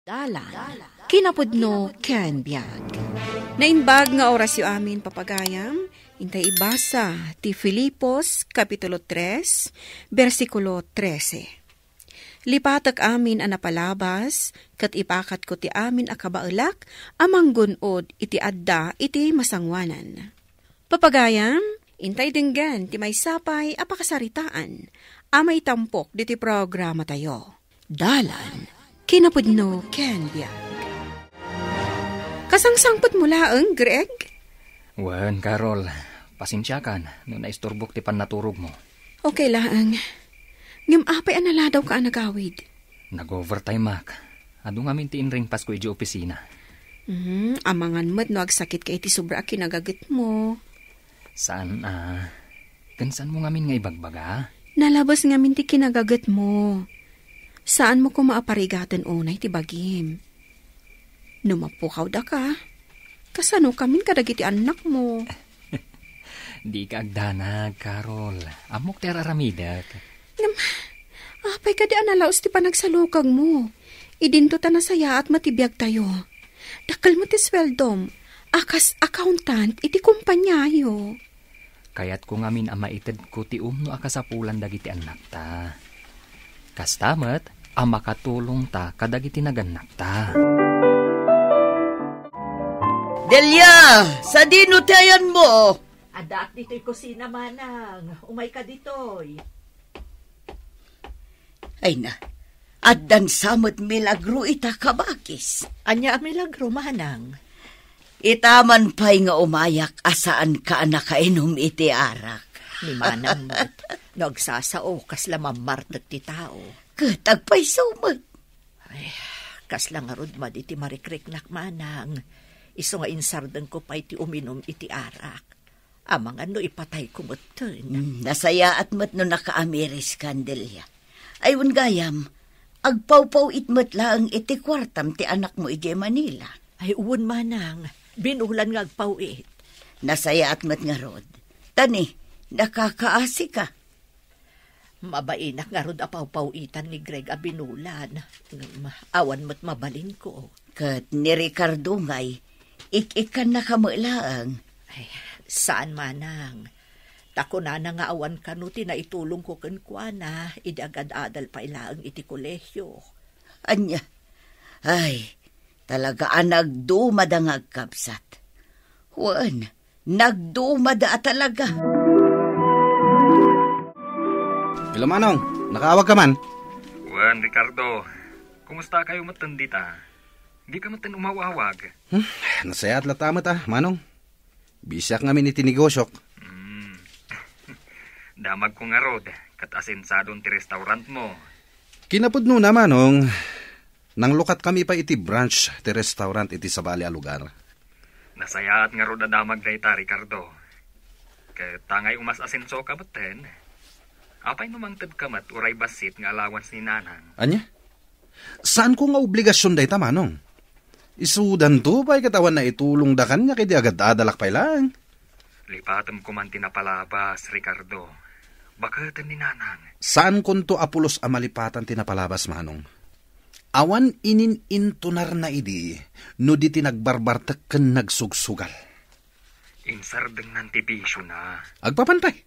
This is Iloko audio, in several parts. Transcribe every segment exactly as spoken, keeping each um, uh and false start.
Dalan, kinapudno ken biag. Naimbag nga orasyo amin, papagayam, intay ibasa ti Filipos, Kapitulo tres, bersikulo trese. Lipatek amin a napalabas, ket ipakatko ti amin a kabaelak a manggun-od iti adda iti masangoanan. Papagayam, intay denggen ti maysa pay a pakasaritaan a maitampok ditoy programatayo. Dalan, kinapudno ken biag. Kasangsangpetmo laeng, Greg? Wen, Carol, pasensiakan no naisturbok ti pannaturogmo. Okay laeng. Ngem apay a naladawka a nagawid? Nag-overtimeak. Adu ngamin ti inringpasko idiay opisina. Mhm, amangan met no agsakitka iti sobra a kinagagetmo. Saan a. Ken saanmo ngamin nga ibagbaga? Nalabes ngamin ti kinagagetmo. Saanmo koma a parigaten unay ti bagim. No mapukawdaka, kasano kamin kadagiti annakmo? Dika agdanag, Carol. Ammok ti ar-aramidek. Ngem, apay kadi a nalaus ti panagsalukagmo? Idinto ta nasayaat met ti biagtayo. Dakkel met ti sueldom a kas accountant iti kumpaniayo. Kayatko ngamin a maitedko ti umno a kasapulan dagiti annakta. Kasta met a makatulongta kadagiti nagannakta. Delia, sadino ti ayanmo? Addaak ditoy kusina, manang. Umayka ditoy. Ay na, addan sa met milagro ita kabakis. Ania a milagro, manang? Ita man pay nga umayak a saanka a nakainom iti arak. Ni manang met, no agsasao, kasla mammartek ti tao. Ket agpayso met. Ay, kasla ngarud madi ti marikriknak, manang. Isu nga insardengko pay ti uminum iti arak. Amangan no ipatayko metten. Hmm, nasayaat met no nakaamiriskan, Delia. Ay, wen gayam, agpawpaw-it met laeng iti kuartam ti anakmo idiay Manila. Ay, wen, manang, binulan nga agpaw-it. Nasayaat met ngarud. Ta ni, nakakaasika. Mabainak ngarud a pawpaw-itan ni Greg a binulan. Ngem awan met mabalinko. Ket ni Ricardo ngay, ik-ikkannaka met laeng. Ay, saan, manang. Ta kunana nga awan kano ti naitulongko kenkuana idi agad-adal pay laeng iti kolehio. Ania? Ay, talaga a nagdumada nga agkabsat. Wen, nagdumada a talaga. Hello, Manong. Nakaawagka man? Wen, Ricardo. Kumusta kayo metten dita? Dika metten umaw-awag. Hmm, nasayaat latta met, a, Manong. Bisiak ngamin iti negosiok. Hmm. Damagko ngarud, ket asensadon ti restaurantmo. Kinapudnona, Manong, nanglukatkami pay iti branch ti restaurant iti sabali a lugar. Nasayaat ngarud a damag dayta, Ricardo. Ket ta ngay umas-asensoka metten, apay no mangtedka met uray bassit nga allowance ni Nanang? Ania? Saanko nga obligasion dayta, Manong. Isudanto pay ket awan naitulongda kaniak idi agad-adalak pay laeng. Lipatem koman ti napalabas, Ricardo. Baketen ni Nanang. Saankonto a pulos a malipatan ti napalabas, Manong. Awan inin-intunarna idi no di ti nagbarbartek ken nagsugsugal. Insardengnan ti bisiona. Agpapan pay.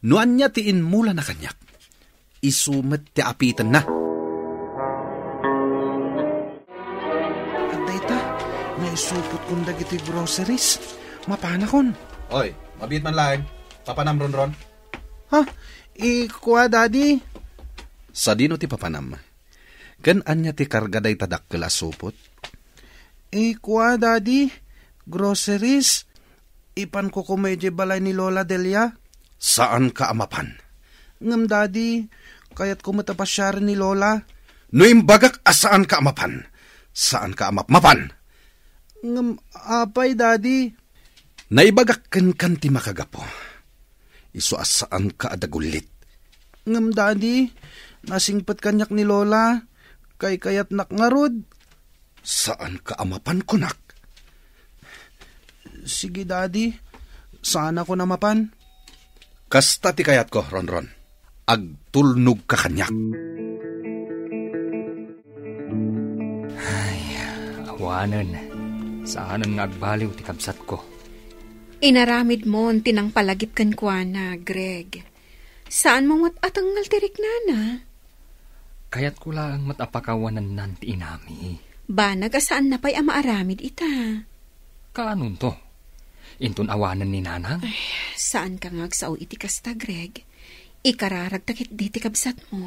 No ania ti immulana kaniak, isu met ti apitenna. Adda ita, naisupotkon dagiti groceries. Mapanakon. Oy, mabiit man laeng. Papanam, Ronron. Ha? Ikua, Daddy. Sadino ti papanam? Ken ania ti karga dayta dakkel a supot? Ikua, Daddy, groceries. Ipanko koma idiay balay ni Lola Delia. Saanka a mapan. Ngem, Daddy, kayatko met a pasiaren ni Lola. No imbagak a saanka a mapan, saanka a mapmapan. Ngem apay, Daddy? Naibagak kenkan ti makagapu. Isu a saanka a dagullit. Ngem, Daddy, nasingpet kaniak ni Lola. Kaykayatnak ngarud. Saanka a mapan, kunak. Sige, Daddy. Saanakon a mapan. Kasta ti kayatko, Ronron. Agtulnogka kaniak. Ay, awanen. Saanen nga agbaliw ti kabsatko. Inaramidmon ti nangpalagip kenkuana, Greg. Saanmo met a tengngel ti riknana? Kayatko laeng met a pakawanennan ti inami. Banag a saanna pay a maaramid ita. Kaanonto? Inton awanen ni Nanang? Ay, saanka nga agsao iti kasta, Greg. Ikararagta ketdi ti kabsatmo.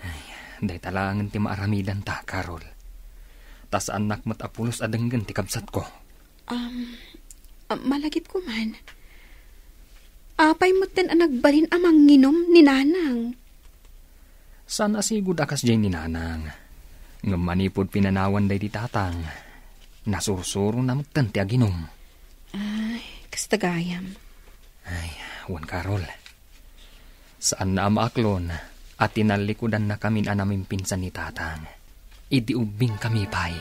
Ay, dayta laengen ti maaramidanta, Carol. Ta saannak met a pulos a denggen ti kabsatko. Um, ah, malagipko man. Apay metten a nagbalin a manginum ni Nanang? Saan a sigud a kasdiay ni Nanang. Ngem manipud pinanawan daydi tatang, nasursurona metten ti aginum. Ay, kasta gayam. Ay, wen Carol. Saanna a maaklon a tinallikudanna kamin a namimpinsan ni Tatang. Idi ubbing kami pay.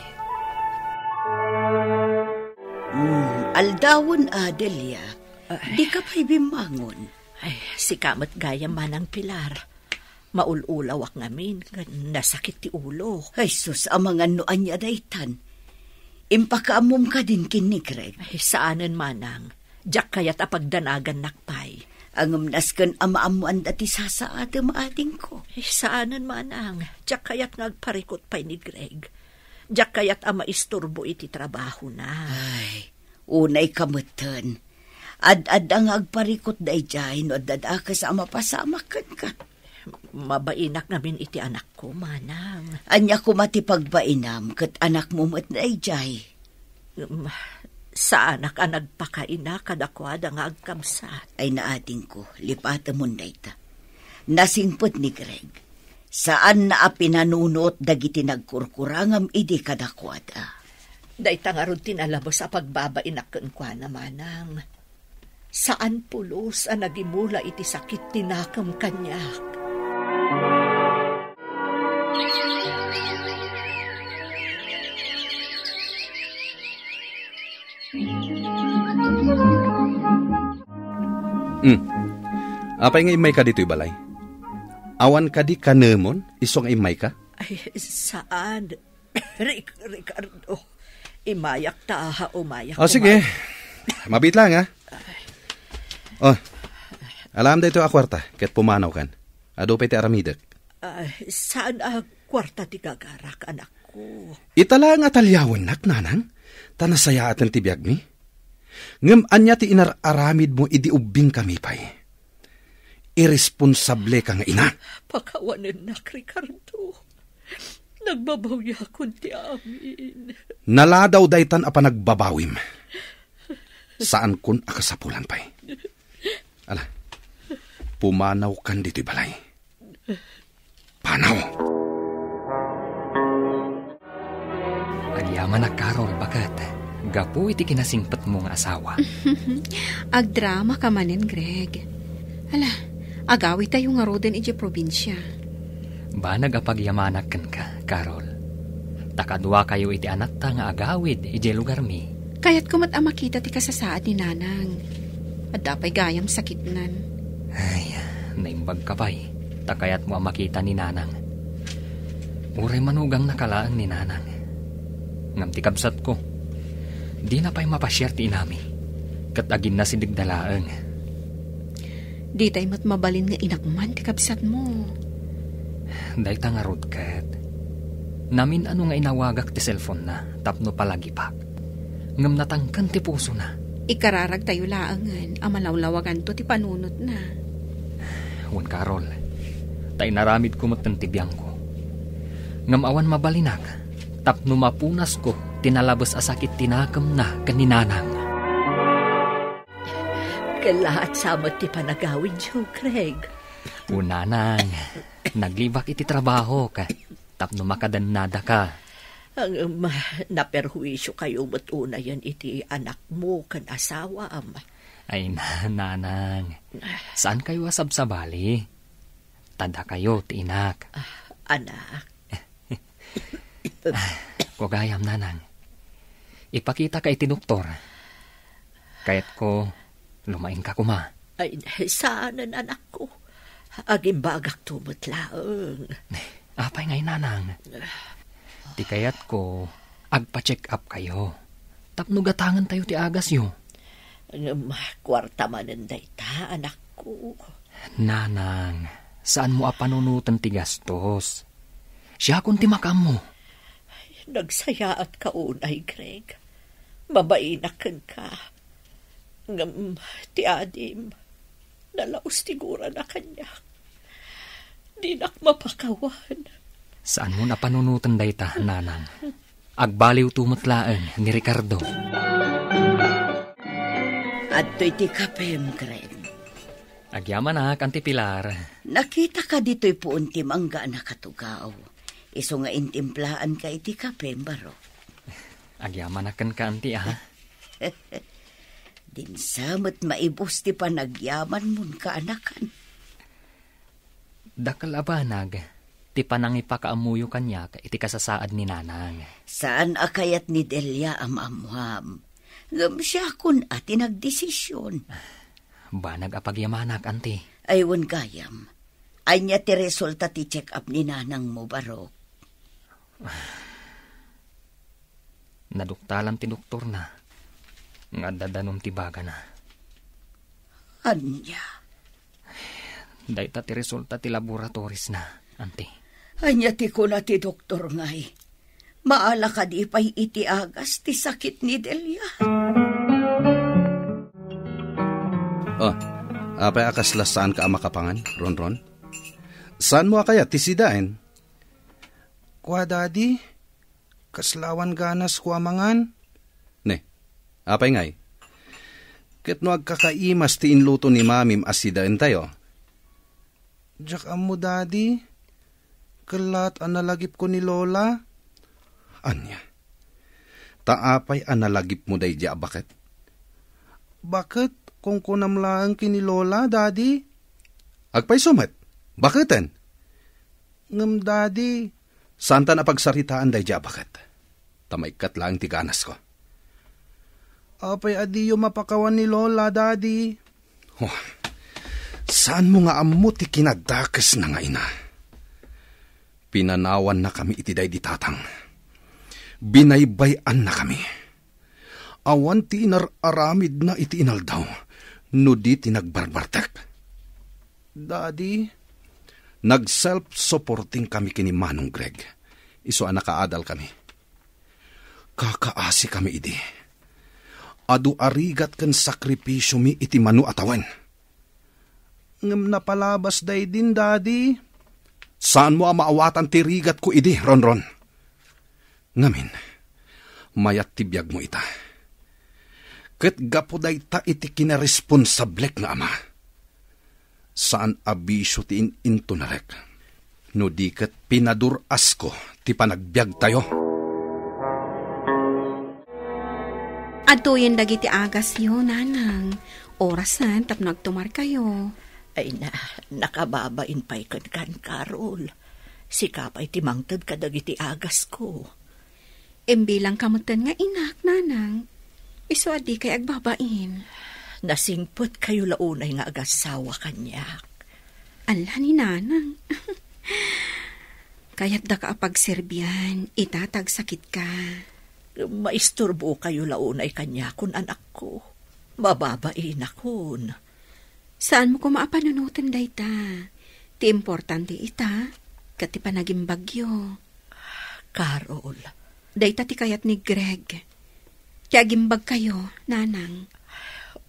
Mm, aldawen, Adelia. Ay. Dika pay bimmangon. Ay, sika met gayam, Manang Pilar. Maul-ulawak ngamin, ngem nasakit ti ulo. Ay, sus, amangan no ania daytan. Impakaammom kadin ken ni Greg? Ay, saanen, Manang. Diak kayat a pagdanagannak pay. Ngem nasken a maammoanda ti sasaadem, adingko. Eh, saanen, Manang. Diak kayat nga agparikut pay ni Greg. Diak kayat a maisturbo iti trabahona. Ay, unay ka metten. Ad-adda nga agparikut daydiay no adda dakes a mapasamak kenka. Mabainak ngamin iti anakko, Manang. Ania koma ti pagbainam ket anakmo met daydiay? Em, saanak a nagpakaina kadakuada nga agkabsat. Ay, naadingko, lipatemon dayta. Nasingpet ni Greg. Saanna a pinanunot dagiti nagkurkurangam idi kadakuada. Dayta ngarud ti nalabes a pagbabainak kenkuana, Manang. Saan pulos a nagimula iti sakit ti nakem kaniak. Hmm. Apay nga immayka ditoy balay? Awan kadi kanemon isu nga immayka? Ay, saan. Ric-, Ricardo, imayak ta, umayak. O, sige. Mabiit lang, ha? Ay. O, alaem daytoy a kuarta, ket pumanawkan. Adu pay ti aramidek. Ay, saan a kuarta ti gagarak, anakko? Ita laeng a taliawennak, Nanang, ta nasayaaten ti biagmi. Ngem ania ti inar-aramidmo idi ubbingkami pay? Irresponsableka nga ina. Pakawanennak, Ricardo. Nagbabawiakon ti amin. Naladaw daytan a panagbabawim. Saankon a kasapulan pay. Ala, pumanawkan ditoy balay. Panaw! Agyamanak, Carol, baket gapu iti kinasingpetmo nga asawa. Agdramaka manen, Greg. Ala, agawidtayo ngaruden idiay probinsia. Banag a pagyamanak kenka, Carol. Ta kaduakayo iti anatta nga agawid idiay lugarmi. Kayatko met a makita ti kasasaad ni Nanang. Adda pay gayam sakitnan. Ay, naimbagka pay, ta kayatmo a makita ni Nanang. Uray manugangna ka laeng ni Nanang. Ngem ti kabsatko, dina pay mapasiar ti inami, ket aginnasidegda laeng. Ditay met mabalin nga inak man ti kabsatmo. Dayta ngarud ket, namin-ano nga inawagak ti cellphone-na tapno palagipak. Ngem natangken ti pusona. Ikararagtayo laengen a malawlawaganto ti panunotna. Wen, Carol, ta inaramidko metten ti biangko. Ngem awan mabalinak tapno mapunasko ti nalabes a sakit ti nakemna ken ni Nanang. Kellaat sa met ti panagawidyo, Greg. O, Nanang, naglibak iti trabahok tapno makadannadaka. Ngem, naperhuisiokayo met unayen iti anakmo ken asawam. Ay, na-, Nanang, saankayo a sabsabali? Ta dakayo ti inak. Ah, anak. Kugayam, Nanang. Ipakitaka iti doktor. Kayatko, lumaingka koma. Ay, saanen, anakko. Agimbagakto met laeng. Apay ngay, Nanang? Ti kayatko, agpa-check up kayo. Tapno gatangentayo ti agasyo. Ngem kuarta manen dayta, anakko. Nanang, saanmo a panunoten ti gastos. Siakon ti makaammo. Nagsayaatka unay, Greg. Mabainak kenka. Ngem ti adim, nalaus ti gurana kaniak. Dinak mapakawan. Saanmo a panunoten dayta, Nanang. Agbaliwto met laeng ni Ricardo. Adtoy ti kapem, Greg. Agyamanak, Auntie Pilar. Nakitaka ditoy puon ti mangga a nakatugaw. Isu nga intimplaanka iti kapem, Barok. Agyamanak kenka, Auntie, a. Dinsa met maibus ti panagyamanmon, kaanakan. Dakkel a banag ti panangipakaammoyo kaniak iti kasasaad ni Nanang. Saan a kayat ni Delia a maammuam. Ngem siakon a ti nagdesisyon. Banag a pagyamanak, Auntie. Ay, wen gayam. Ania ti resulta ti check-up ni nanangmo, Barok? Naduktalan ti doktorna nga adda danum ti bagana. Ania? Dayta ti resulta ti laboratories na, Auntie. Ania ti kuna ti doktor ngay? Maala kadi pay iti agas ti sakit ni Delia? Oh, apay a kasla saanka a makapangan, Ronron? Saanmo a kayat ti sidaen? Kua, Daddy, kasla awan ganasko a mangan. Ne, apay ngay? Ket no agkakaimas ti inluto ni Mamim a sidaentayo? Diak ammo, Daddy. Kellat a nalagipko ni Lola. Ania? Ta apay a nalagipmo daydi a baket? Baket, kunkunam laeng ken ni Lola, Daddy. Agpayso met? Baketen? Ngem, Daddy, saantan a pagsaritaan daydi a baket. Ta maikkat laeng ti ganasko. Apay a diyo mapakawan ni Lola, Daddy? Oh, saanmo nga ammo ti kinadakesna nga ina? Pinanawannakami iti daydi tatang. Binaybay-annakami. Awan ti inar-aramidna iti inaldaw no di ti nagbarbartek. Daddy, nag-self-supporting kami ken ni Manong Greg. Isu a nakaadal kami. Kakaasi kami idi. Adu a rigat ken sakripisiomi iti mano a tawen. Ngem napalabas daydin, Daddy. Saanmo a maawatan ti rigatko idi, Ronron? Ngamin, mayat ti biagmo ita. Ket gapu dayta iti kinaresponsablek nga ama. Saan a bisio ti in-intunerek. No di ket pinadur-asko ti panagbiagtayo. Adtoyen dagiti agasyo, Nanang. Orasen tapno agtumarkayo. Ay na, nakababain pay kenkan, Carol. Sika pay ti mangted kadagiti agasko. Imbilangka metten nga inak, Nanang. Isu a dikay agbabain. Nasingpetkayo la unay nga agassawa kaniak. Ala ni Nanang. Kayatdaka a pagserbian, ita ta agsakitka. Maisturbokayo la unay kaniakon, anakko. Mababainakon. Saanmo koma a panunoten dayta. Ti importante ita, ket ti panagimbagyo. Carol. Dayta ti kayat ni Greg. Ti agimbagkayo, Nanang.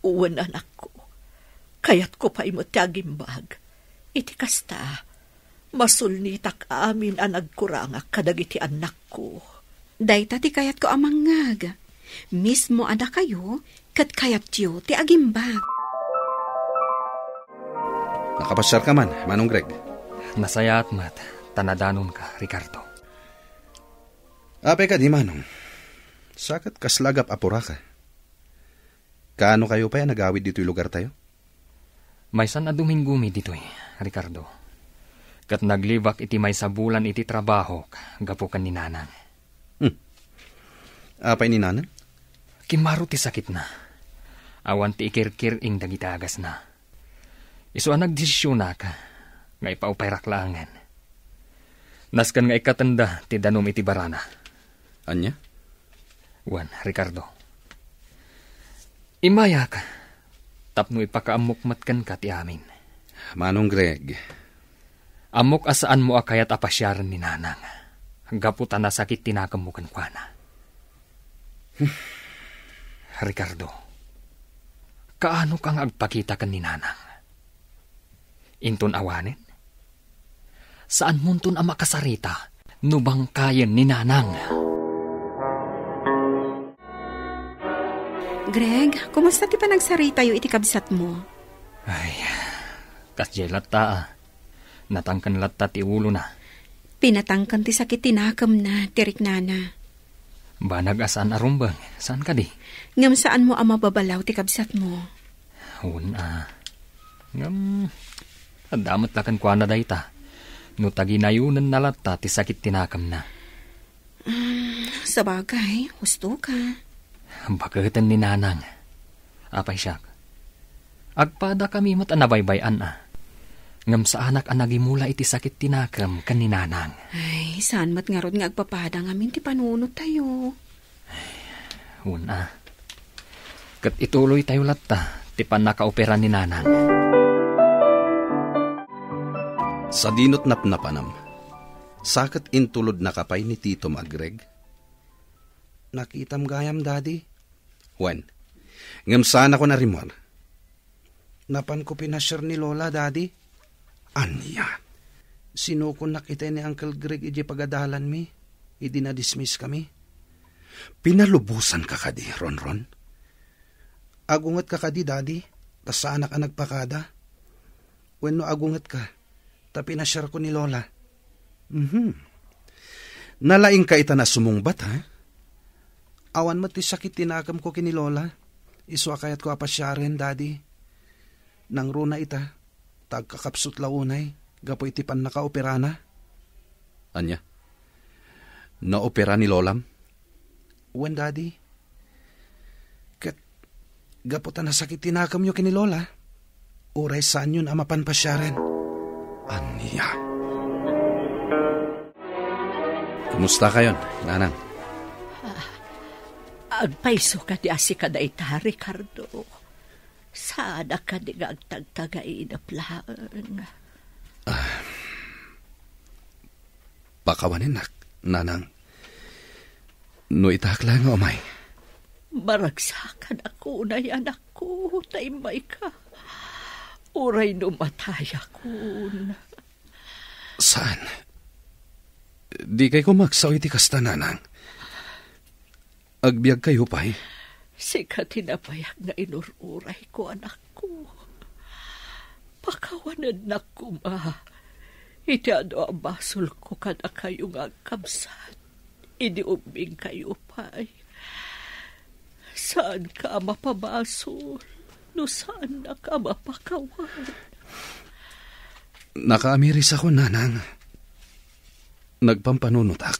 Wen, anakko. Kayatko pay met ti agimbag. Iti kasta, masulnitak amin a nagkurangak kadagiti annakko. Dayta ti kayatko a mangngeg. Mismo a dakayo, ket kayatyo ti agimbag. Nakapasiarka man, Manong Greg? Nasayaat met, ta nadanonka, Ricardo. Apay kadi, Manong? Sa ket kasla agap-apuraka. Kaano kayo pay a nagawid ditoy lugartayo? Maysan a Dominggomi ditoy, Ricardo. Ket naglibak iti maysa bulan iti trabahok gapu ken ni Nanang. Hmm. Apay ni Nanang? Kimmaro ti sakitna. Awan ti ikirkir-ing dagiti agasna. Isu a nagdesisionak nga ipaupayrak laengen. Nasken nga ikkatenda ti danum iti barana. Ania? Wen, Ricardo. Immayak, tapno ipakaammok met kenka ti amin. Manong Greg. Ammok a saanmo a kayat a pasiaren ni Nanang, gapu ta nasakit ti nakemmo kenkuana. Ricardo, kaano ka nga agpakita ken ni Nanang? Inton awanen, saanmonton a makasarita no bangkayen ni Nanang. Greg, kumusta ti panagsaritayo iti kabsatmo? Ay, kasdiay latta, a. Natangken latta ti ulona. Pinatangken ti sakit ti nakemna, ti riknana. Banag a saan a rumbeng, saan kadi? Ngem saanmo a mababalaw ti kabsatmo? Wen a. Ngem, adda met la kenkuana dayta. No taginayonenna latta ti sakit ti nakemna. Mm, sabagay, husto ka. Baketen ni Nanang. Apay siak? Agpadakami met a nabaybay-an a. Ngem saanak a nagimula iti sakit ti nakem ken ni Nanang. Ay, saan met ngarud nga agpapada ngamin ti panunottayo? Wen a. Ket ituloytayo latta ti pannakaopera ni Nanang. Sadinot napnapanam. Sa ket intulodnaka pay ni Titom a Greg? Nakitam gayam, Daddy. Wen. Ngem saanakon a rimmuar. Napanko pinasiar ni Lola, Daddy. Ania? Sinukonnak itay ni Uncle Greg idiay pagadalanmi, idi nadismiss kami. Pinalubosanka kadi, Ronron? Agungetka kadi, Daddy, ta saanak a nagpakada? Wenno agungetka ta pinasiarko ni Lola? Mhm. Nalaingka ita a sumungbat, ha? Awan met ti sakit ti nakemko ken ni Lola. Isu a kayatko a pasiaren, Daddy. Nangruna ita, ta agkakapsut la unay gapu iti pannakaoperana. Ania? Naopera ni Lolam? Wen, Daddy. Ket gapu ta nasakit ti nakemyo ken ni Lola, uray saanyon a mapan pasiaren. Ania? Kumusta kayon, Nanang? Ah, agpayso kadi a sika dayta, Ricardo? Saanak kadi nga agtagtagainep laeng? Ah, pakawanennak, Nanang. No itaak laeng nga umay. Maragsakanak unay, anakko, ta immayka. Uray no matayakon. Saan? Dikay koma agsao iti kasta, Nanang. Agbiagkayo pay? Sika ti nabayag nga inur-urayko, anakko. Pakawanennak koma iti adu a basolko kadakayo nga agkabsat idi ummingkayo pay. Saanka a mapabasol no saannak a mapakawan. Nakaamirisakon, Nanang. Nagpampanunotak.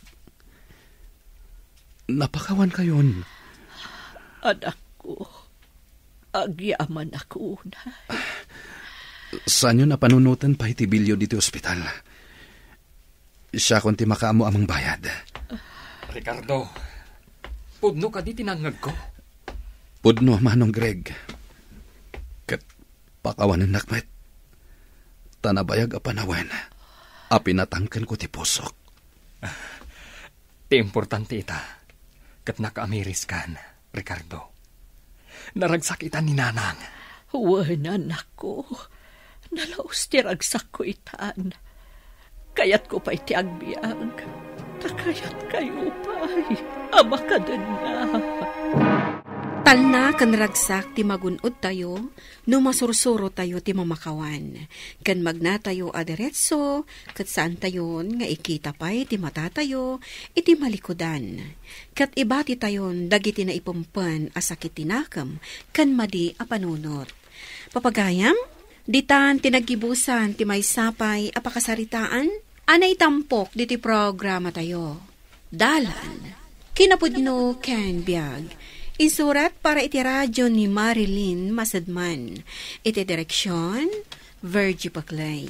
Napakawankayon. Anakko, agyamanak unay. Saanyon a panunoten pay ti bilyo ditoy ospital. Siakon ti makaammo a mangbayad. Ricardo, pudno kadi ti nangngegko? Pudno, Manong Greg. Ket pakawanennak met. Ta nabayag a panawen a pinatangkenko ti pusok. Ti importante ita, ket nakaamiriskan, Ricardo. Naragsak ita ni Nanang. Wen, anakko. Nalaus ti ragsakko itan. Kayatko pay ti agbiag. Ta kayatkayo pay a makadenna. Talna ken ragsak ti magun-odtayo no masursurotayo ti mamakawan, ken magnatayo a diretso, ket saantayon nga ikita pay ti matatayo iti malikudan, ket ibatitayon dagiti naipempen a sakit ti nakem ken madi a panunot. Papagayam, ditan ti naggibusan ti maysa pay a pakasaritaan a naitampok ditoy programatayo. Dalan, kinapudno ken biag. Insurat para iti radio ni Marilyn Masadman. Iti direksion, Virgie Paclay.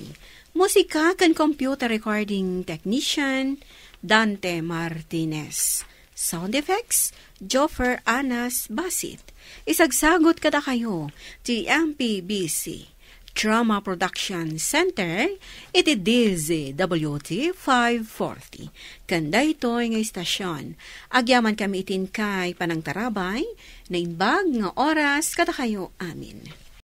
Musika ken computer recording technician, Dante Martinez. Sound effects, Joffer Anas Basit. Isagsagut kadakayo ti M P B C Drama Production Center iti D Z W T five forty. Ken daytoy nga istasyon, agyaman kami iti inkay panangtarabay, naimbag nga oras kadakayo amin.